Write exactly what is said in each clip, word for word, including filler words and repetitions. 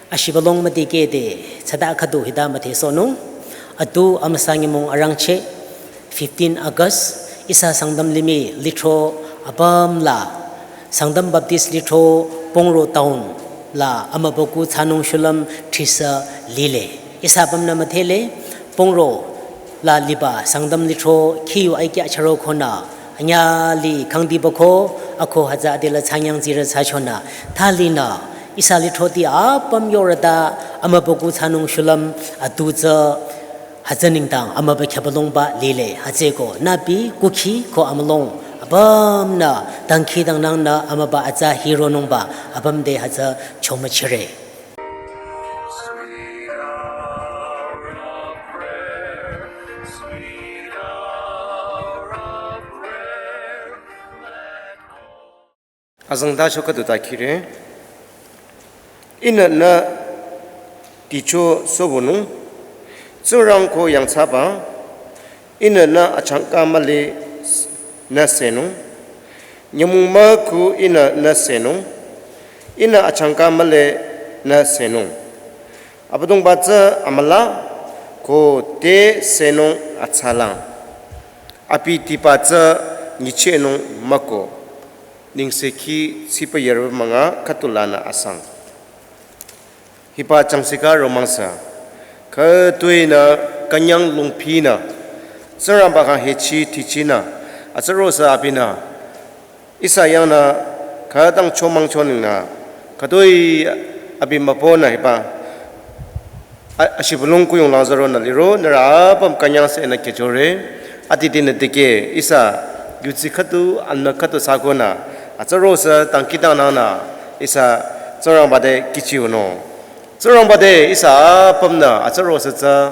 Ashibalong müdikehde tsüta khüdu hita müdhesohnung. Atu amüsa nyümong arangcheh fifteen August, ihsa Sangtam limih lithro apüm la Sangtam Baptist lithro Pungro town la amübükuh thsanung shulüm thrisa lile. Ihsa apümnü müdhele Pungro la liba Sangtam lithro khiyu aikya charo khonü anyüh li khangdiba ko ako hütsü adela thsanyang tsirü thsachonü thalinü ihsa lithroti apüm yorüta amübükuh thsanung shulüm atu tsü hütsü nengdang amübü khyübalongba lile. Hütsüeko nüpi kukhi ko amülung apümnü dangkhidangnangnü amübü atsa hironungba apüm te hütsü chomüchire. Azengtacho khüdu ta khire. Ihnü nü ticho sobonung, Tsingrang ko yangthsaba, ihnü nü achangka mühle nü senung, nyümong müku ihnü nü senung, ihnü achangka mühle nü senung. Abüdongba tsü amüla ko te senung atsalang. Abi tiba tsü nyichehnung müko. Nengsekhi tsiba yarü münga khüdulanü asang. Hiba changsika romangsa. Khütoinü künyang lungpinü. Tsingrangba khyang hechi tichinü. Atsarosü abinü. Ihsa yangnü khütang chomang choningnü, khütoi abi mübünü hiba, a-, ashibülung kuyung langzaro nü liro, nührü apüm künyangsenü kechore, adidinü dikeh, ihsa, yudsi khüdu, anna khüdu sakonü, atsarosü dangkhidangnangnü, ihsa, Tsingrangba te kichiunung. Tsingrangba te ihsa apümnü, atsarosü tsü,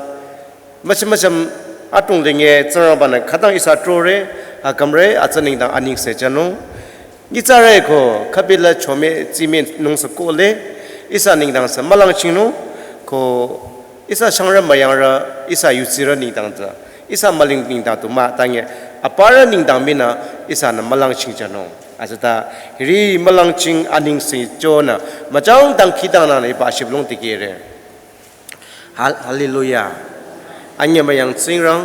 müchim müchim atung linge Tsingrangbanü khütang ihsa trore, akümre, atsa nengdang anengse jünung. Nyitsarü ko khübila chome tsime nungsü kohle, ihsa nengdang sü mülangchingnung, ko ihsa shangrü müyangrü, ihsa yudsirü nengdang tsü, ihsa müling nengdang tu mah tange, aparü nengdang minü ihsanü mülangching jünung. Atsüta hiri mülangching anengse jonü, müchang dangkhidangnangnü hiba ashibülung dikehre. Hal-, Hallelujah. Anyemüyang Tsingrang,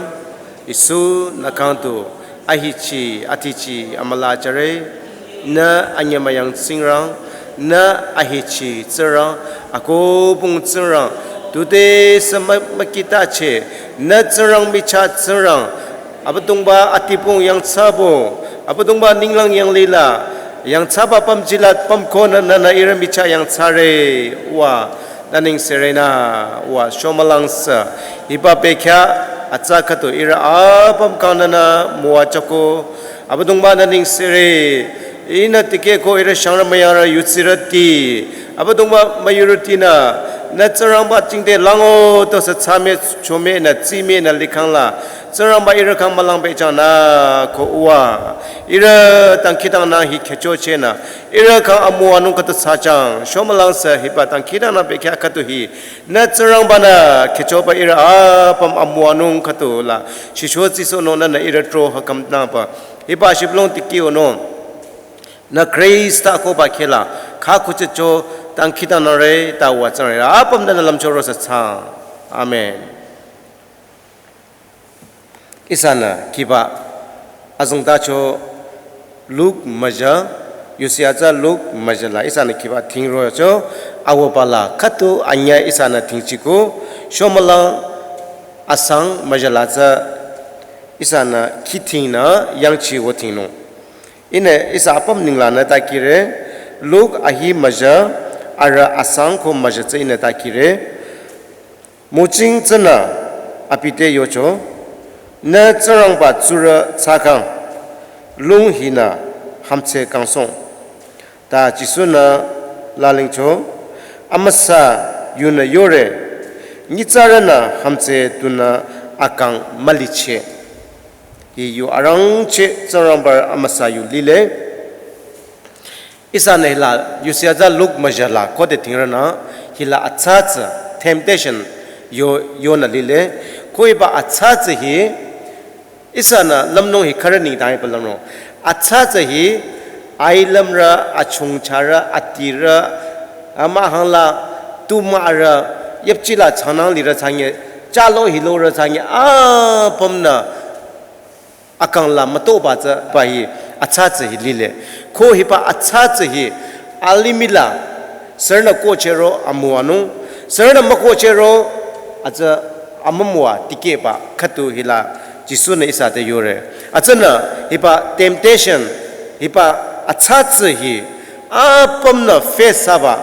Jisu nü khyang tu, ahechi, athechi, amüla jüre, nü anyemüyang Tsingrang, nü ahechi Tsingrang, akohbong Tsingrang, tude sü mü-, mükitache, nü Tsingrang michah Tsingrang, Abüdongba atipong yangthsabong, Abüdongba ninglang yanglila, yangthsaba pümjila pümkonü nünü ihrü michah yangthsare, wa, nü nengserenü, wa, shomülangsü, hiba bekhyah, atsa khüdu ihrü apüm khyang nünü müwajüko, Abüdongba nü nengsere, ihnü dikehko ihrü shangrü müyangrü yudsirüti, Abüdongba müyurütinü, nü Tsingrangba jingte lango tosü tsame chome nü tsime nü likhangla, Tsingrangba ihrü khyang mülang pehjang nü ko uwa. Ihrü dangkhidangnang hi khecho chenü. Ihrü khyang amüwanung khüdu thsajang. Shomülangsü hiba dangkhidangnang bekhyah khüdu hi. Nü Tsingrangbanü khechoba ihrü apüm amüwanung khüdu la. Shisho tsisohnung nünü ihrü tro hakhümnangba. Hiba shibülung dikehunung. Nü Khrista koba khehla. Kha khuchicho dangkhidangnangre ta wa Tsingrangre. Apüm nünü lümchorosü thsang. Amen. Ihsanü khiba azengtacho Luk müja, yusi atsa Luk müja la ihsanü khiba thingro cho, awüba la khüdu anyüh ihsanü thingchiko, shomülang asang müja la tsü ihsanü khi thingnü yangchi wü thingnung. Ihnü ihsa apüm ninglanü ta kire, Luk ahi müja, arüh asang ko müja tsü ihnü ta kire. Müching tsünü abi te yocho, nü Tsingrangba tsurü thsakhang, lung hinü hümdhse kangsohng. Ta Jisu-nü lalingcho, amüsa yunü yore, nyitsarünü hümdhse dunü akang mülicheh. Hi yu arangcheh Tsingrangba amüsa yu lile. Ihsanü hila, yusi atsa Luk müja la, khode thingrünü, hila atsa tsü, temptation, yo, yonü lile, ko hiba atsa tsü hi, ihsanü lümnung hi khürü nengdang hiba lümnung. Atsa tsü hi, ailümrü, achungcharü, atirü, amühangla, tu mah arüh, yüpchila chanang lirü change, chalo hilorü change, apümnü akang la mütoba tsü ba hi atsa tsü hi lile. Ko hiba atsa tsü hi alimih la sürünü kohchehro amüwanung, sürünü mükohchehro atsü amümüwa tikehba khüdu hila Jisu-nü ihsa te yore. Atsünü hiba temptation, hiba atsa tsü hi apümnü face thsaba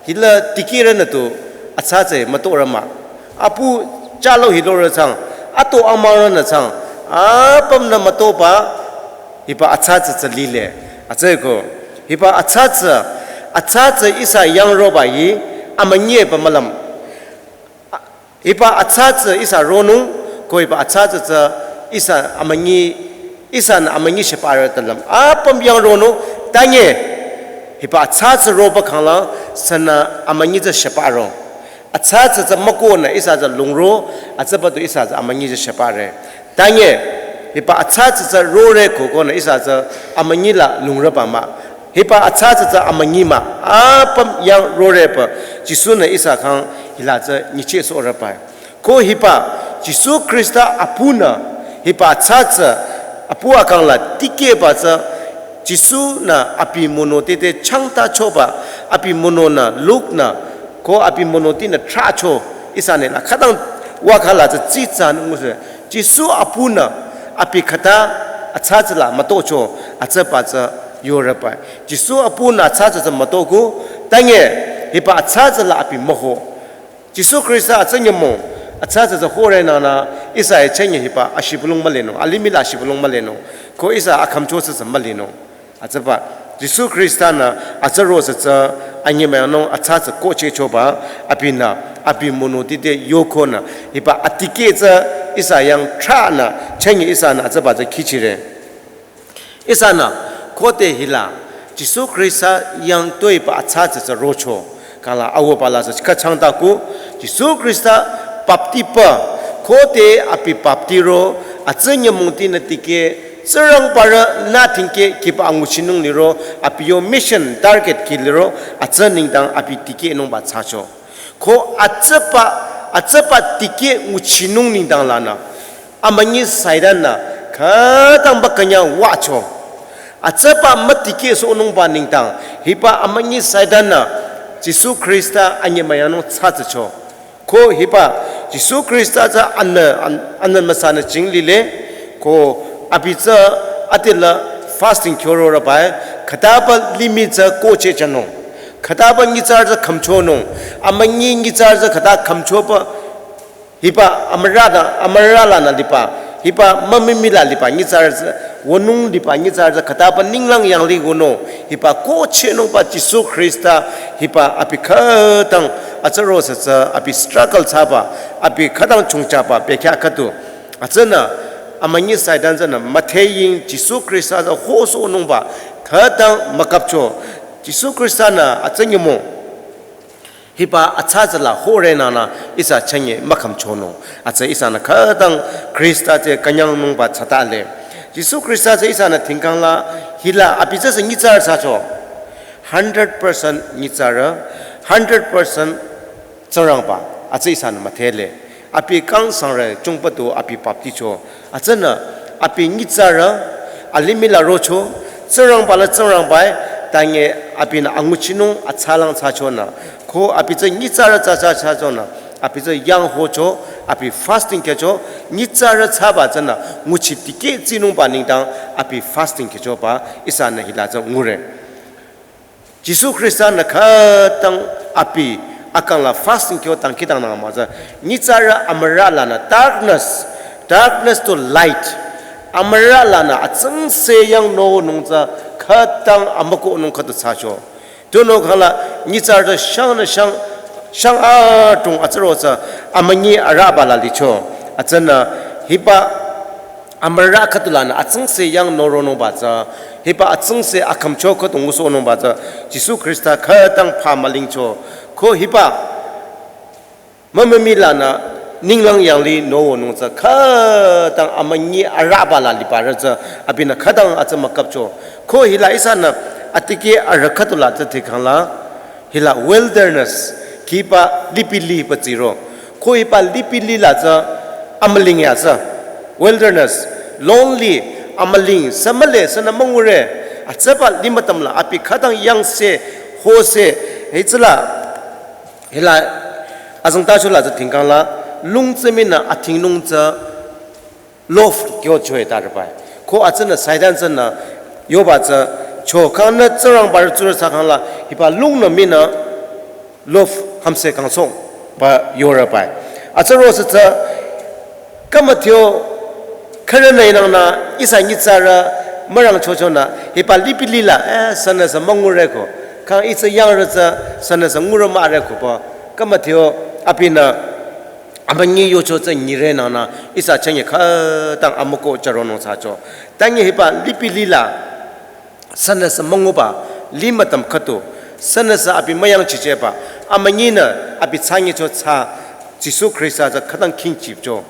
hila tikehrünü tu atsa tsü mütorü mah. Apu chalo hilorü chang, ato amarünü chang, apümnü mütoba hiba atsa tsü tsü lile. Atsüko hiba atsa tsü, atsa tsü ihsa yang roba hi amünyi pü mülüm. Hiba atsa tsü ihsa ronung, ko hiba atsa tsü tsü ihsa amünyi, ihsanü amünyi shepare talüm. Apüm yang ronung, tanye hiba atsa tsü roba khangla sünü amünyi tsü sheparo. Atsa tsü tsü mükohnü ihsa tsü lungro, atsüba tu ihsa tsü amünyi tsü shepare. Tanye hiba atsa tsü tsü rore ko konü ihsa tsü amünyi la lungreba mah. Hiba atsa tsü tsü amünyi mah, apüm yang rore pü Jisu-nü ihsa khyang hila tsü nyichehsohre pü. Ko hiba Jisu Khrista apunü hiba atsa tsü apu akang la tikehba tsü Jisu-nü abi mono tete changtachoba, abi mononü Luk-nü ko abi mono tinü trahcho ihsanü la khütang wakha la tsü tsitsanü nguse. Jisu apunü abi khüta atsa tsü la mütocho atsüba tsü yore pü. Jisu apunü atsa tsü tsü mütoko, tanye hiba atsa tsü la abi müho. Jisu Khrista atsü nyümong atsa tsü tsü hore nünü ihsa-e chünye hiba ashibülung mülinung, alimih la ashibülung mülinung, ko ihsa akhümcho tsü tsü mülinung. Atsüba Jisu Khrista-nü atsü ro tsü tsü anyemüyangnung atsa tsü kohchehchoba abinü abi mono tete yokonü hiba atikeh tsü ihsa yang trahnü chünye ihsanü atsüba tsü khichire. Ihsanü khode hila Jisu Khrista yang toiba atsa tsü tsü rocho. Kala awoba la tsü khüchangtako Jisu Khrista baptipü khode abi baptiro atsü nyümong tinü tikeh Tsingrangbarü nü thingkeh kiba anguchinung liro abi yo mission target ki liro atsü nengdang abi tikehnungba thsacho. Ko atsüba, atsüba tikeh nguchinung nengdang lanü amünyi Saitan-nü khütangba künyang wücho. Atsüba mütikehsohnungba nengdang hiba amünyi Saitan-nü Jisu Khrista anyemüyangnung thsatsücho. Ko hiba Jisu Khrista tsü anü, an-, anü müsanü jing lile, ko abi tsü adila fasting kyorore pü, khütaba limih tsü kohchehjünung, khütaba nyitsarü tsü khümchonung, amünyi nyitsarü tsü khüta khümchoba, hiba amürü da, amürü lanü liba, hiba mümimi la liba nyitsarü tsü, wünung liba nyitsarü tsü khütaba ninglang yanglih wünung, hiba kohchehnungba Jisu Khrista, hiba abi khütang atsü ro tsü tsü abi struggle thsaba, abi khütang chungchaba bekhyah khüdu. Atsünü amünyi Saitan tsünü mütheying Jisu Khrista tsü hosohnungba khütang mükapcho. Jisu Khrista-nü atsü nyümong hiba atsa tsü la hore nünü ihsa chünye mükhümchonung. Atsü ihsanü khütang Khrista te künyangnungba thsatale. Jisu Khrista tsü ihsanü thingkhang la hila abi tsü sü nyitsarü thsacho. Hundred percent nyitsarü, hundred percent Tsingrangba, atsü ihsanü müdhele. Abi kang sangrü chungpü tu abi bapticho. Atsünü abi nyitsarü, alimih la rocho, Tsingrangba la Tsingrangba-i, tange abinü anguchinung atsalang thsachonü. Ko abi tsü nyitsarü thsa thsa thsachonü. Abi tsü yang hocho, abi fasting khyücho, nyitsarü thsaba tsünü nguchi tikeh tsinungba nengdang abi fasting khyüchoba ihsanü hila tsü ngure. Jisu Khrista-nü khütang abi akang la fasting kyo tang khütang nang mütsü. Nyitsarü amürü lanü darkness, darkness to light. Amürü lanü atsingse yang nonung tsü khütang amükohnung khüdu thsacho. Tunüo khang la nyitsarü shang nü shang, shang adrong atsüro tsü amünyi arüba la licho. Atsünü hiba amürü khüdu lanü atsingse yang noronungba tsü, hiba atsingse akhümcho khüdu ngusohnungba tsü, Jisu Khrista khütang pha mülingcho. Ko hiba mümümi lanü ninglang yanglih nowonung tsü khütang amünyi arüba la libarü tsü, abinü khütang atsü mükapcho. Ko hila ihsanü atikeh arüh khüdu la tsü tikhang la, hila wilderness, Hiba lipili pütsiro. Ko hiba lipili la tsü amüling ya tsü. Wilderness, lonely, amüling, sü mühle, sünü müngure. Atsüba limütüm la abi khütang yangse, hose, hitsüla, hila, azengtacho la tsü tingkang la, lung tsü minü athingnung tsü, loaf kyo choe ta rübai. Ko atsünü Saitan tsünü yoba tsü cho kang nü Tsingrangba rü tsurü thsakhang la hiba lungnü minü loaf hamse kangsohng ba yorübai. Atsü ro sü tsü kamathio khürünü inangnü ihsa nyitsarü mürang chochonü hiba lipili la, eh, sünüsü müngure ko. Kang itsü yangrü tsü sünüsü ngurü mahre ko ba. Kamathio abinü amünyi yocho tsü nyire nangnü ihsa chünye khütang amüko charonung thsacho. Tangi hiba lipili la sünüsü münguba limütüm khüdu, sünüsü abi müyangchichehba, amünyinü abi thsanyicho tsü Jisu Khrista tsü khütang khingchipcho.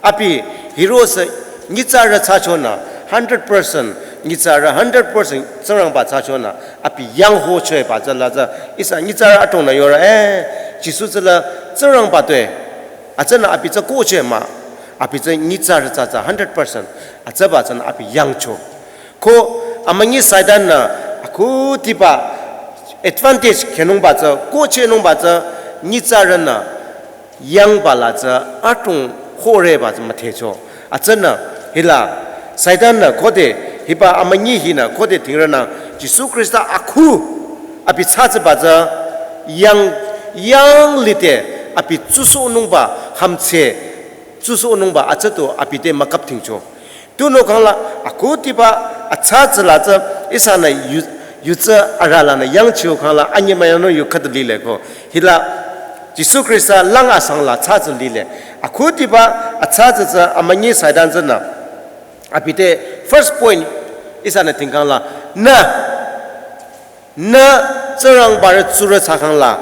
Abi hirosü nyitsarü thsachonü hundred percent, nyitsarü hundred percent Tsingrangba thsachonü abi yanghochoe ba tsü la tsü ihsa nyitsarü adrongnü yore, eh, Jisu tsü la Tsingrangba tue. Atsünü abi tsü kohcheh mah, abi tsü nyitsarü tsü tsü hundred percent. Atsüba tsünü abi yangcho. Ko amünyi Saitan-nü akhudiba advantage khenungba tsü, kohchehnungba tsü nyitsarünü yangba la tsü adrong horeba tsü müdhecho. Atsünü hila Saitan-nü khode hiba amünyi hinü khode thingrünü Jisu Khrista akhu abi thsatsüba tsü yang, yang lide abi tsusohnungba hamtse tsusohnungba atsü tu abi te mükap thingcho. Tunüo khangla akhudiba athsatsü la tsü ihsanü yu, yutsü arüh lanü yangchio khangla anyemüyangnung yu khüdu lile ko. Hila Jisu Khrista lang asang la thsatsü lile. Akhudiba athsatsü tsü amünyi Saitan tsünü abi te first point ihsanü tingkang la nü nü Tsingrangba rü tsurü thsakhang la,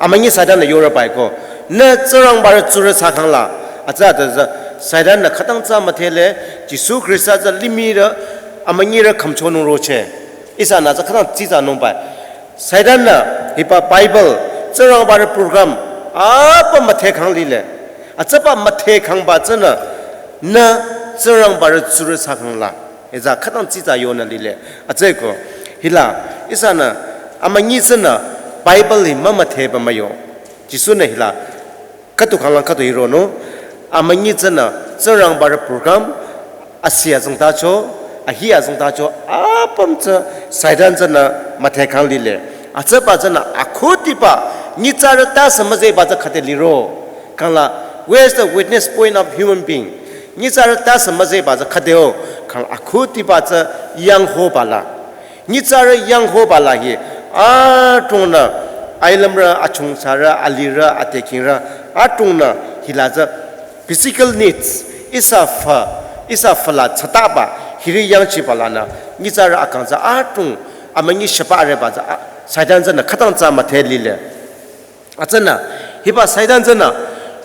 amünyi Saitan-nü yorübai ko. Nü Tsingrangba rü tsurü thsakhang la, atsü atsü Saitan-nü khütang tsü müdhele, Jisu Khrista tsü limih rü, amünyirü khümchonung rocheh. Ihsanü tsü khütang tsitsanungbai. Saitan-nü hiba Bible, Tsingrangba rü program, apüm müdhekhang lile. Atsüba müdhekhangba tsünü, nü Tsingrangba rü tsurü thsakhang la. Hiza khütang tsitsa yonü lile. Atsüko. Hila. Ihsanü. Amünyi tsünü. Bible hi mümüdheba müyo. Jisu-nü hila. Khüdu khanglang khüdu hironung. Amünyi tsünü. Tsingrangba rü program. Asi azengtacho. Ahi azengtacho. Apüm tsü. Saitan tsünü. Müdhekhang lile. Atsüba tsünü. Akhudiba. Nyitsarü tase müzehba tsü khüde liro. Khangla, where's the witness point of human being? Nyitsarü tase müzehba tsü khüdeo, khang akhudiba tsü yanghoba la. Nyitsarü yanghoba la hi, adrongnü, ailümrü, achungsarü, alirü, atekingrü, adrongnü, hila tsü physical needs, ihsa fa, ihsa fa la tsataba, hiri yangchiba lanü, nyitsarü akang tsü adrong, amünyi shaba areba tsü, a, Saitan tsünü khütang tsü müdhe lile. Atsünü, hiba Saitan tsünü,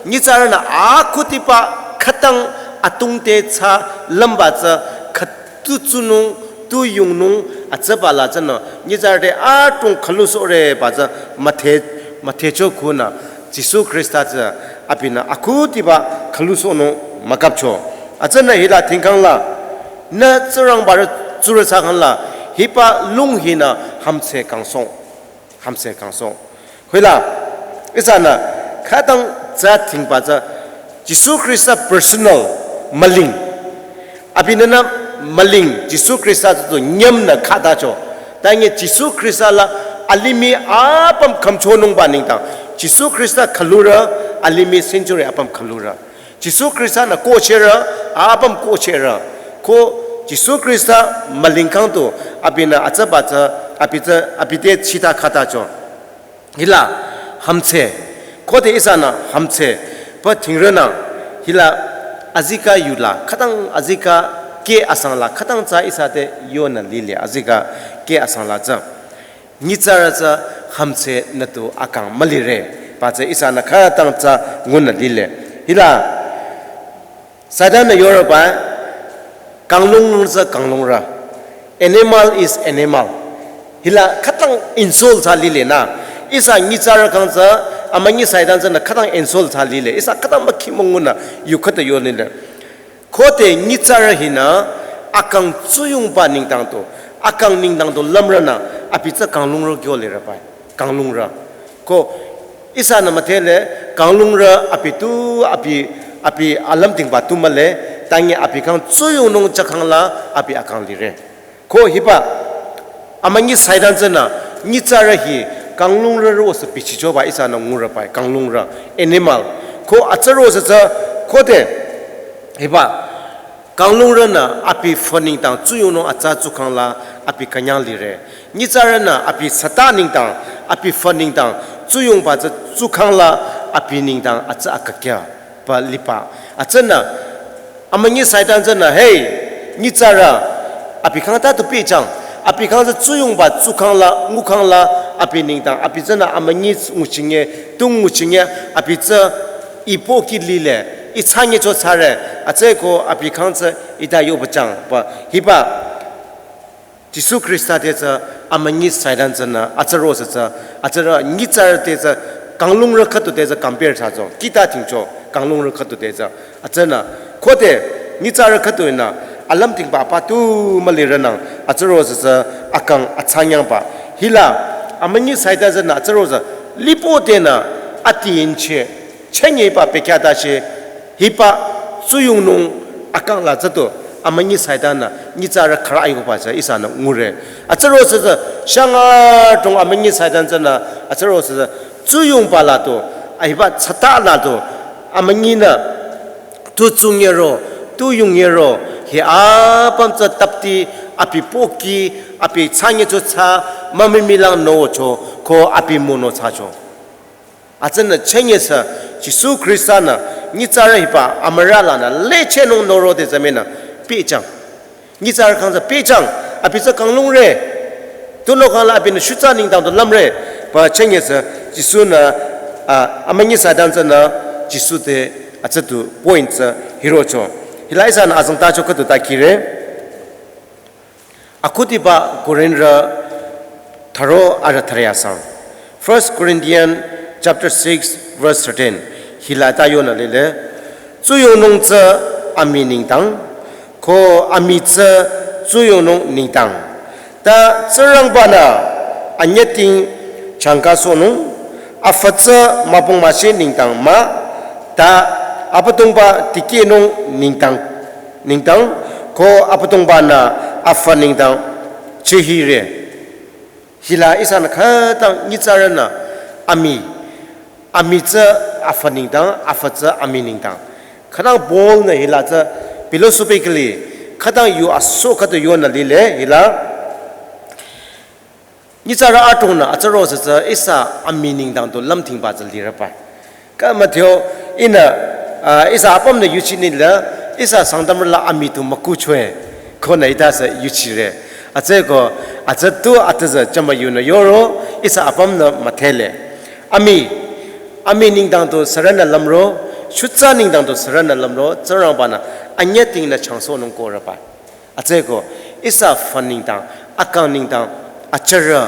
nyitsarünü akhudiba khütang atungte tsü lümba tsü khütu tsunung, tu yungnung, atsüba la tsünü, nyitsarü te adrong khülusohreba tsü müdhe, müdhecho khunü, Jisu Khrista tsü abinü akhudiba khülusohnung mükapcho. Atsünü hila tingkang la, nü Tsingrangba rü tsurü thsakhang la, hiba lung hinü hamtse kangsohng. Hamse kangsohng. Hila, ihsanü, khütang tsü tingba tsü, Jisu Khrista personal müling. Abinünü müling, Jisu Khrista tsü tu nyümnü khatacho. Tangi Jisu Khrista la alimih apüm khümchonungba nengdang. Jisu Khrista khülurü, alimih century apüm khülurü. Jisu Khrista-nü kohchehrü, apüm kohchehrü. Ko Jisu Khrista mülingkhang tu, abinü atsüba tsü, abi tsü, abi te chita khatacho. Hila, hamtse. Khode ihsanü hamtse. Pü thingrünü, hila, azikeh yula, khütang azikeh keh asang la, khütang tsü ihsa te yonü lile, azikeh keh asang la tsü. Nyitsarü tsü hamtse nü tu akang mülire. Ba tsü ihsanü khütang tsü ngunü lile. Hila, Saitan-nü yorüba, kanglungnung tsü kanglungrü. Animal is animal. Hila khütang insult tsü lile nü. Ihsa nyitsarü kang tsü Amünyi Saitan tsünü khütang insult thsa lile. Ihsa khütang mükhimüngunü yu khüta yonile. Khode nyitsarü hinü akang tsuyungba nengdang tu, akang nengdang tu lümrünü abi tsü kanglungrü kyo lirü bai. Kanglungrü. Ko ihsanü müdhele kanglungrü abi tu, abi, abi alümtingba tu mühle, tangi abi kang tsuyungnung chakhang la abi akang lire. Ko hiba, amünyi Saitan tsünü, nyitsarü hi, kanglungrü rosü bichichoba ihsanü ngurü bai, kanglungrü, animal. Ko atsü rosü tsü, khode, hiba, kanglungrünü abi fü nengdang tsuyungnung atsa tsukhang la abi künyang lire. Nyitsarünü abi sata nengdang, abi fü nengdang tsuyungba tsü tsukhang la abi nengdang atsa akakya ba liba. Atsünü, amünyi Saitan tsünü, hey, nyitsarü, abi kang ta tu pehjang, abi kang tsü tsuyungba tsukhang la, ngukhang la, abi nengdang, abi tsünü amünyi nguchinge, tung nguchinge, abi tsü ipoki lile, itsanye cho tsare, atsü ko abi kang tsü ita yo bajang, ba, hiba, Jisu Khrista te tsü amünyi Saitan tsünü atsü rosü tsü, atsürü nyitsarü te tsü kanglungrü khüdu te tsü compare thsacho, kita tingcho kanglungrü khüdu te tsü. Atsünü, khode nyitsarü khüdunü alümtingba apa tu mülirünang atsü rosü tsü akang atsanyangba. Hila, amünyi Saitan tsünü atsü rosü lipo tenü ati inche, chenye ba pekya dashi, hiba tsuyungnung akang la tsü tu, amünyi Saitan nü, nyitsarü khürü ayuba tsü ihsanü ngure. Atsü rosü tsü, shanga tung amünyi Saitan tsünü, atsü rosü tsü, tsuyungba la tu, a hiba tsata la tu, amünyinü, tu tsungero, tu yungero, hi apüm tsü tapti, abi poki, abi tsanye cho tsa, mami milang no cho, ko abi mono tsacho. Atsünü chenye sü Jisu Khrista nü nyitsarü hiba amürü lanü lechenung noro te tsü menü pehjang. Nyitsarü kang tsü pehjang, abi tsü kanglungre. Tunüo kang la abinü shutsa nengdang tu lümre. Ba chenye sü Jisu nü, a, amünyi Saitan tsünü Jisu te atsü tu point tsü hirocho. Hila ihsanü azengtacho khüdu ta kire. Akhudiba Korinthrü tharo arü thare asang. First Corinthians chapter six verse thirteen. Hila ta yonü lile. Tsuyungnung tsü amii nengdang, ko amii tsü tsuyungnung nengdang. Ta Tsingrangba nü anyüding changkasohnung, afü tsü mübung müshi nengdang mah, ta Abüdongba dikehnung nengdang, nengdang, ko Abüdongba nü afü nengdang chehire. Hila ihsanü khütang nyitsarünü amii, amii tsü afü nengdang, afü tsü amii nengdang. Khütang Paul nü hila tsü philosophically, khütang yu aso khüdu yonü lile hila. Nyitsarü atungnü atsü rosü tsü ihsa amii nengdang tu lümtingba tsü lirü bai. Ka müdheo ihnü, a, ihsa apüm nü yuchi nila, ihsa Sangtamrü la amii tu mükuchoe, ko nü ita sü yuchire. Atsü ko, atsü tu atüzü chama yunü yoro, ihsa apüm nü müdhele. Amii, amii nengdang tu sürünü lümro, shutsa nengdang tu sürünü lümro, Tsingrangba nü anyüding nü changsohnung korü bai. Atsü ko, ihsa fü nengdang, akang nengdang, achürü,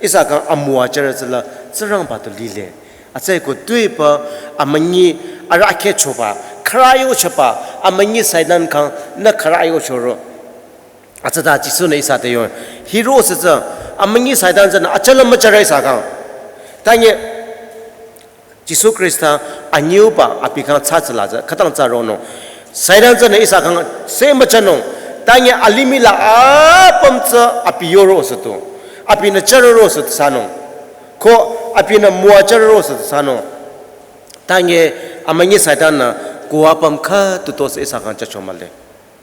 ihsa kang amüwa achürü tsüla, Tsingrangba tu lile. Atsü ko, tuiba, amünyi, arahkheh choba, khürü yochoba, amünyi Saitan kang, nü khürü yochoro. Atsü ta Jisu nü ihsa te yo. Hiro sü tsü, amünyi Saitan tsünü, achüla müchürü ihsa kang. Tanye, Jisu Khrista anyüba abi kang tsa tsüla tsü khütang tsa ronung. Saitan tsünü ihsa kang se müchünung. Tanye alimih la apüm tsü abi yoro sü tu. Abinü chüroro sü tu sanung. Ko abinü müwa chüroro sü tu sanung. Tanye amünyi Saitan nü kuwa apüm khüdu to sü ihsa kang chacho mühle.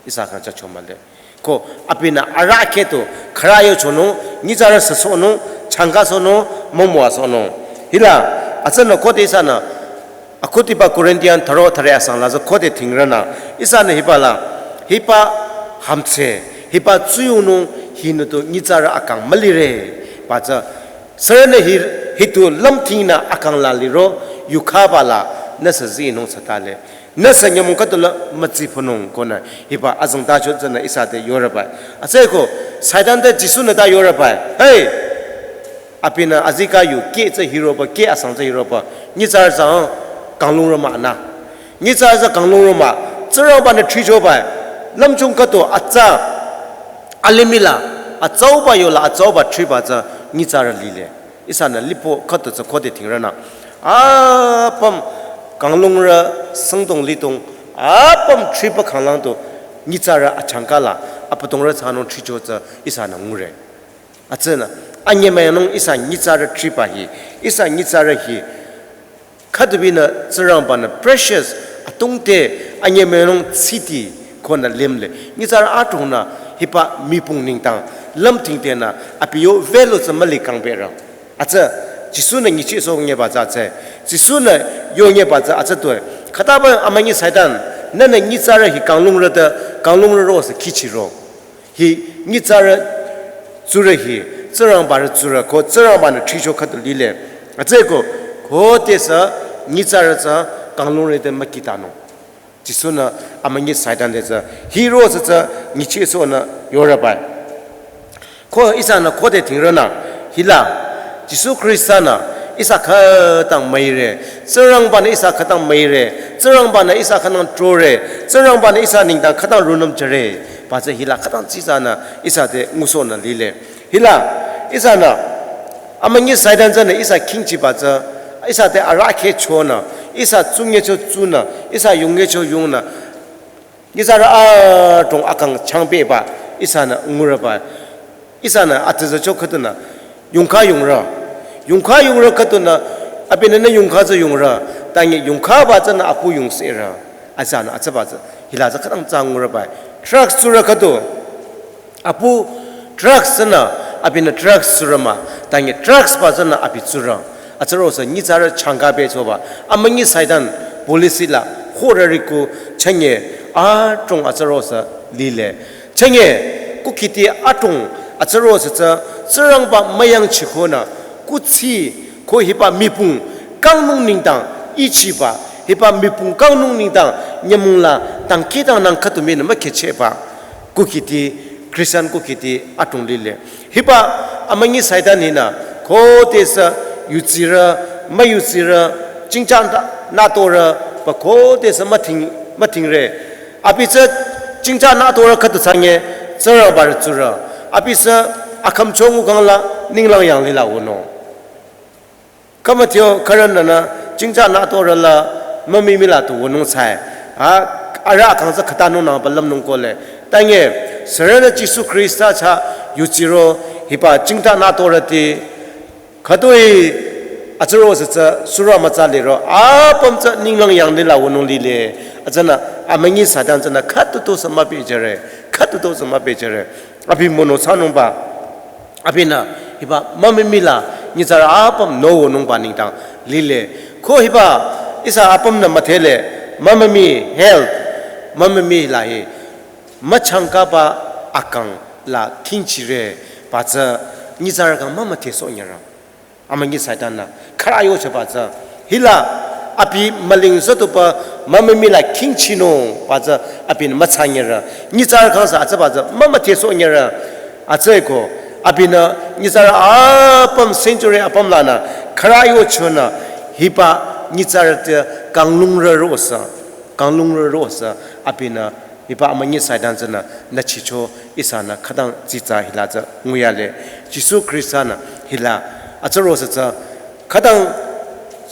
Ihsa kang chacho mühle. Ko abinü arahkheh tu khürü yochonung, nyitsarü süsohnung, changkasohnung, mümüwasohnung. Hila, atsünü khode ihsanü, akhudiba Corinthian tharo thare asang la tsü khode thingrünü, ihsanü hiba la, hiba hamtse, hiba tsuyungnung, hinü tu nyitsarü akang mülire, ba tsü, sürünü hi, hitu lümtingnü akang la liro, yukhaba la, nü sü zinung sü tale. Nü sü nyümong khüdu la mütsi phonung konü hiba azengtacho tsünü ihsa te yorü bai. Atsü ko, Saitan te Jisu nü ta yorü bai. Hey! Abinü azikeh yu keh tsü hiroba, keh asang tsü hiroba, nyitsarü tsü kanglungrü mah nü. Nyitsarü tsü kanglungrü mah, Tsingrangba-nü thrichoba, lümchung khüdu atsa, alimih la, atsauba yola, atsauba thriba tsü nyitsarü lile. Ihsanü lipo khüdu tsü khode thingrünü. Apüm kanglungrü sangdong lidong, apüm thriba khanglang du, nyitsarü achangka la, abüdongrü thsanung thricho tsü ihsanü ngure. Hütsünü, anyemüyangnung ihsa nyitsarü thriba hi, ihsa nyitsarü hi, khüdubinü Tsingrangba-nü precious, atungte, anyemüyangnung tsiti, konü limle. Nyitsarü adrongnü, hiba mipung nengdang, lümtingtenü, abi yo value tsü müli kangberü. Hütsü, Jisu-nü nyichehsohnyeba tsü hütsü, Jisu-nü yonyeba tsü hütsü tuwe. Khütaba amünyi Satan, nünü nyitsarü hi kanglungrü te, kanglungrü ro sü kihchiro. Hi nyitsarü tsurü hi, Tsingrangba-rü tsurü ko, Tsingrangba-nü thricho khüdu lile. Hütsüeko, khodesü nyitsarü tsü kanglungrü te mükitanung. Jisu-nü amünyi Satan te tsü, hi ro sü tsü nyichehsohnü yorübai. Ko ihsanü khode thingrünü, hila, Jisu Khrista-nü, ihsa khütang müire, Tsingrangba-nü ihsa khütang müire, Tsingrangba-nü ihsa khütang trore, Tsingrangba-nü ihsa nengdang khütang rungnüm jüre, ba tsü hila khütang tsitsanü ihsa te ngusohnü lile. Hila, ihsanü, amünyi Satan tsünü ihsa khingchiba tsü, ihsa te arahkheh chonü, ihsa tsunyecho tsunü, ihsa yungyecho yungnü, nyitsarü adrong akang changpehba, ihsanü ngurüba, ihsanü atüzücho khüdunü, yungkha yungrü, yungkha yungrü khüdunü, abinü nü yungkha tsü yungrü, tangi yungkhaba tsünü apu yungserü, ihsanü hütsüba tsü, hila tsü khütang tsü ngurübai, drugs tsurü khüdu, apu drugs tsünü, abinü drugs tsurü mah, tangi drugs ba tsünü abi tsurü. Hütsüro sü nyitsarü changka bechoba, amünyi Satan policy la, khorüriku, chünye, adrong hütsüro sü lile. Chünye, kukhiti adrong, hütsüro sü tsü, Tsingrangba müyangchikhonü, kuthsi, ko hiba mipung, kangnung nengdang, ichiba, hiba mipung kangnung nengdang, nyümong la, dangkhidangnang khüdu mii nü mükhehchehba. Kukhiti, Christian kukhiti adrong lile. Hiba amünyi Satan hinü, khodesü yutsirü, müyutsirü, jingcha nü-, nütorü, ba khodesü müthing, müthingre. Abi tsü jingcha nütorü khüdu thsanye, Tsingrangba-rü tsurü. Abi tsü akhümcho ngukhang la, ninglang yanglih la wünung. Khümüteo khürünü nü, jingcha nütorü la, mümimi la tu wünung thsae. A, arüh akang tsü khütanung nü ba lümnung kohle. Tangi, sürünü Jisu Khrista chah yutsiro, hiba jingcha nütorüti, khütoi, hütsüro sü tsü, sürü mütsa liro, apüm tsü ninglang yanglih la wünung lile. Hütsünü, amünyi Satan tsünü, khüdu tu sü mübijüre, khüdu tu sü mübijüre. Abi mono thsanungba. Abinü, hiba mümimi la, nyitsarü apüm nü wünungba nengdang, lile. Ko hiba, ihsa apümnü müdhele, mümimi health, mümimi la hi, müchangkaba akang la khingchire, ba tsü, nyitsarü khyang mümüdhesohnyerü. Amünyi Satan-nü, khürü yochoba tsü, hila, abi müling zotuba, mümimi la khingchinung, ba tsü, abinü müthsanyerü, nyitsarü khyang sü hütsüba tsü, mümüdhesohnyerü, hütsüeko, abinü, nyitsarü apüm century apüm lanü, khürü yochonü, hiba, nyitsarü te, kanglungrü ro sü, kanglungrü ro sü, abinü, hiba amünyi Satan tsünü, nü chicho, ihsanü, khütang tsitsa hila tsü, nguyale, Jisu Khrista-nü, hila, hütsüro sü tsü, khütang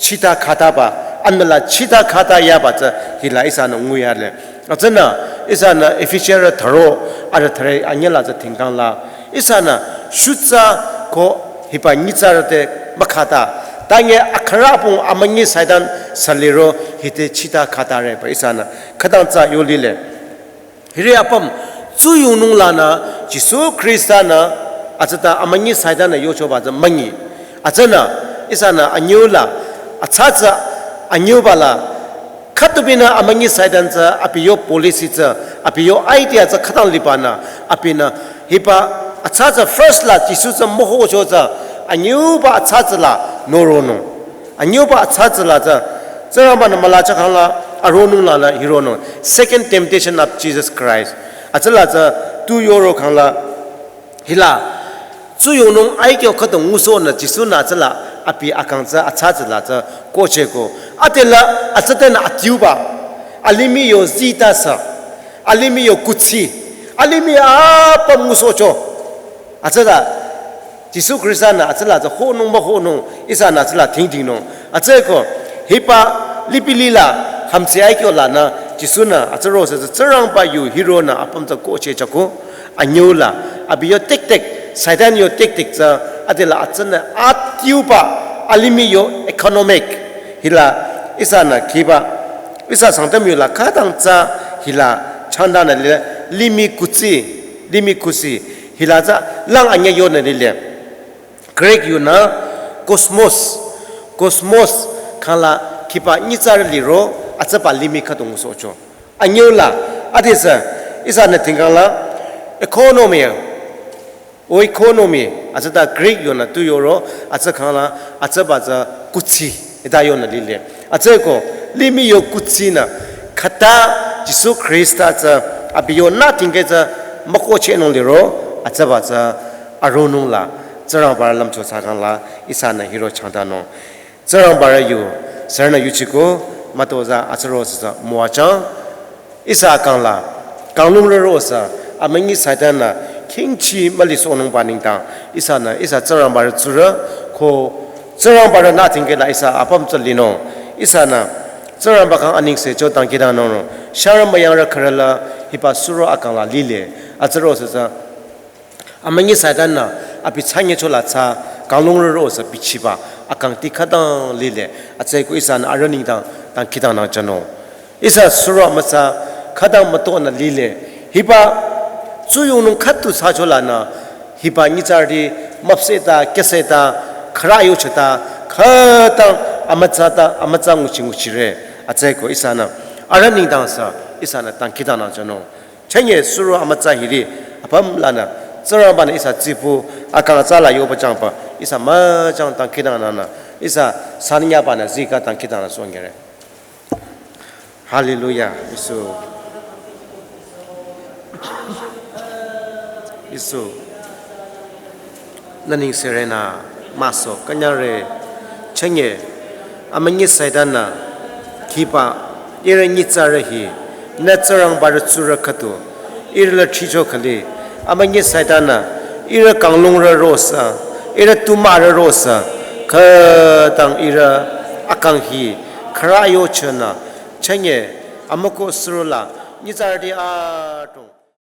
chita khataba, anbü la chita khata yaba tsü hila ihsanü nguyale. Hütsünü, ihsanü Efesiarü tharo, arü thare anyüla tsü thingkang la. Ihsanü shutsa ko hiba nyitsarü te mükhata. Tangi akhürü apüm amünyi Satan sü liro hite chita khatare ba ihsanü. Khütang tsü yolile. Hiri apüm, tsuyungnung lanü, Jisu Khrista-nü, hütsüta amünyi Satan-nü yochoba tsü münyi. Hütsünü, ihsanü anyüla, atsa tsü anyüba la, khütubinü amünyi Satan tsü, abi yo policy tsü, abi yo idea tsü khütang libanü, abinü, hiba, atsa tsü first la, Jisu tsü mühocho tsü, anyüba atsa tsü la, noronung. Anyüba atsa tsü la tsü, Tsingrangba-nü müla chah khang la, aronung la la, hironung. Second temptation of Jesus Christ. Hütsüla tsü, tu yoro khang la, hila, Tsuyongnung aikyo khütong ngusohnü Jisu-nü tsüla abi akang tsü atsa tsüla tsü kohchehko. Adela atsütenü adiuba. Alimih yo zita sa. Alimih yo kuthsi. Alimih apüm ngusohcho. Atsüla Jisu Khrista-nü atsüla tsü honung mühonung ihsanü atsüla tingtingnung. Atsüko hiba lipilila hamtsi aikyo lanü Jisu-nü atsüro sü Tsingrangba yu hironü apüm tsü kohchehchako. Anyüla, abi yo tektek, Satan yo tektek tsü, adela atsünü adiuba, alimih yo economic, hila, ihsanü kiba, ihsa Sangtam yola khütang tsü, hila, changdanü lile, limih kuthsi, limih kuthsi, hila tsü, lang anyü yonü lile. Greek yunü, cosmos, cosmos, khangla, kiba nyitsarü liro, atsüba limih khütong ngusohcho. Anyüla, adesü, ihsanü tingkangla, economy, oikonomy, atsüta Greek yonü tu yoro, atsü khangla, atsüba tsü kuthsi, hita yonü lile. Atsüko, limih yo kuthsinü, khüta Jisu Khrista tsü, abi yonü tingkeh tsü, mükohchehnung liro, atsüba tsü, aronungla, Tsingrangba lümcho thsakhangla, ihsanü hiro changdanung. Tsingrangbarü yu, sürünü yuchiko, mütozah atsüro sü müwajang, ihsa akangla, kanglungrü ro sü, amünyi Satan-nü, khingchi mülisohnungba nengdang, ihsanü, ihsa Tsingrangbarü tsurü, ko, Tsingrangbarü nü tingkehla ihsa apüm tsü linung, ihsanü, Tsingrangba khyang anengse cho dangkhidangnung, sharü müyangrü khürüla, hiba suro akangla lile, atsüro sü, amünyi Satan-nü abi thsanyechola tsü kanglungrü ro sü bichiba akang ti khütang lile atsüko ihsanü arüh nengdang dangkhidangnang jünung. Ihsa suro mütsa khütang mütonü lile hiba tsuyongnung khüdu thsacholanü hiba nyitsarüti müpsehta, kyüsehta, khürü yocheta, khütang amütsata, amütsa nguchi nguchire atsüko ihsanü arüh nengdang sü ihsanü dangkhidangnang jünung. Chünye suro amütsa hiri, apüm lanü, Tsingrangbanü ihsa tsipu, akang atsala yoba jangba, ihsa müjang dangkhidangnangnü, ihsa sanyabanü zika dangkhidangnang songere. Hallelujah, Jisu. Jisu. Nü nengserünü müso künyangre chünye, amünyi Satan-nü, kiba, ihrü nyitsarü hi, nü Tsingrangbarü tsurü khüdu, ihrü la thricho khali, amünyi Satan-nü, ihrü kanglungrü ro sü, ihrü tumarü ro sü, khütang ihrü akang hi, khürü yochenü, chünye, amüko surola, nyitsarüti adrong.